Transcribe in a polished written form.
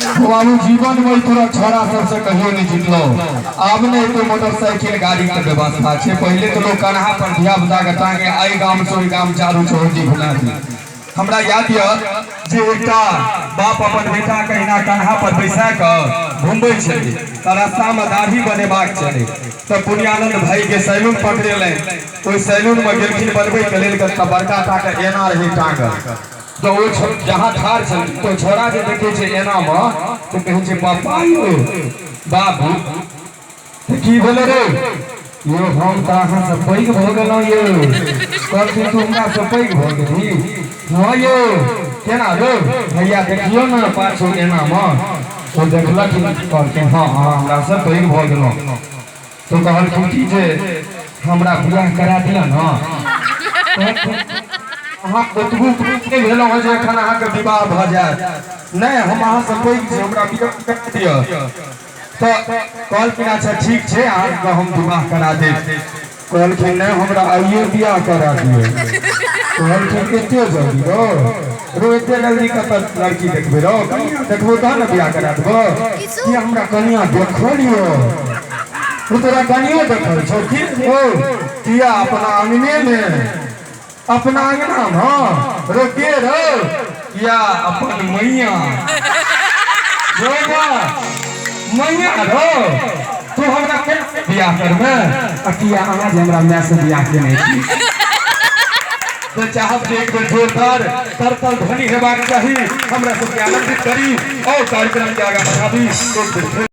बाबू जीवन में तोरा छोरा सबसे कहियो नहीं जीतलो। आब ने तो मोटरसाइकिल गाड़ी के व्यवस्था छै, पहिले तो लोग कन्हा पर धिया पुता के टांगे आई गाम से ओहि गाम चारू चौहद्दी घुमा दी। हमरा याद यऽ जे एकटा बाप अपन बेटा के एहिना कन्हा पर बैसा कऽ घुमबै छलै, तऽ रास्ता में दाढ़ी बनेबाक छलै, तऽ पुण्यानंद भाई के सैलून पकड़ेलनि। ओहि सैलून में गेलखिन बनबै के लेल, तऽ बड़का टा के एना रहै टांगल, तऽ ओ जहाँ ठाढ़ छल तऽ छोड़ा जे देखै छै एना में, तऽ कहै छै पापा यौ बाबू, तऽ की भेलै रे यौ, हम तऽ अहाँसँ पैघ भऽ गेलहुँ यौ। कहलखिन तू हमरासँ पैघ भऽ गेलही? हँ यौ। केना रौ? भैया देखियौ ने पाछू एनामे। ओ देखलखिन, कहलखिन हँ अहाँ हमरासँ पैघ भऽ गेलहुँ। तऽ कहलखिन कि जे हमरा बियाह करा दिअ ने। कहलखिन अहाँ ओतबो पैघ नहि भेलहुँ हँ जे एखन अहाँके विवाह भऽ जायत। नहि, हम अहाँसँ पैघ छी, हमरा बियाह करा दिअ। तऽ कहलखिन अच्छा ठीक छै, अहाँके हम विवाह करा देब। कहलखिन नहि, हमरा आइए बियाह करा दिअ। कहलखिन एते जल्दी रौ? रो एते जल्दी कतऽ लड़की देखबै रौ? कनिया देखबो तहन ने बियाह करा देबो। कि हमरा कनिया देखल यौ? ओ तोरा कनियो देखल छौ की? ओ किया अपना अंगने मे, अपना अंगना मे रो के रो? किया अपन मैया रो ना मैया रो, तू हमरा केना बियाह करबे? आ किया अहाँ जे हमरा माय से बियाह केने छी? तऽ चाहब जे एक बेर जोरदार करतल ध्वनि हेबाक चाही, हमरा सबके आनंदित करी और कार्यक्रम के आगाँ बढ़ाबी। एक बेर फेर